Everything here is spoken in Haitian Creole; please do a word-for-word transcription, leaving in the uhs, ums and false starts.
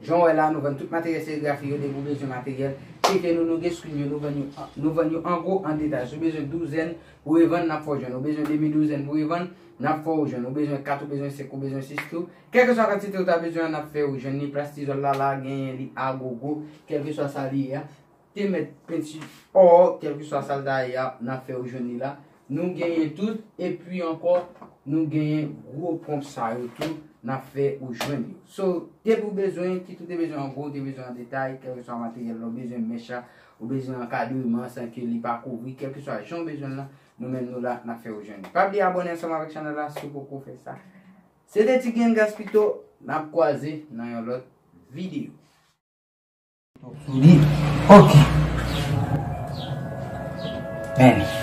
Jan w wè la, nou vann tout materyèl serigrafi yo, depi w bezwen materyèl, tcheke nou, nou gen screen yo, nou vann yo, nou vann yo an gwo, an detay. Si w bezwen douzèn pou revann, n ap fè w jwenn. Ou bezwen demi douzèn pou revann, n ap fè w jwenn. Ou bezwen kat, ou bezwen senk, ou bezwen sis tou. Kèlkeswa kantite ou ta bezwen an, n ap fè w jwenn li. Plastizòl la, la, genyen li a gogo. Kèlkeswa sa li ye a. Te mèt penti ò, kèlkeswa sa l ta ye a, n ap fè w jwenn li la. Nou genyen tout, epi ankò, nou genyen gwo ponp sa yo tou, n ap fè ou jwenn yo. So, depi w bezwen, kit ou te bezwen an gwo, ou te bezwen an detay, kèlkeswa materyèl la, ou bezwen mèch la, ou bezwen ankadreman san ke li pa kouvri, kèlkeswa jan w bezwen l lan, nou menm nou la, n ap fè ou jwenn li. Pa bliye abòne ansanm avèk chanèl la si w poko fè sa. Se te Ti Gang Gaspito, n ap kwaze nan yon lòt videyo. Sou li. Ok. Men.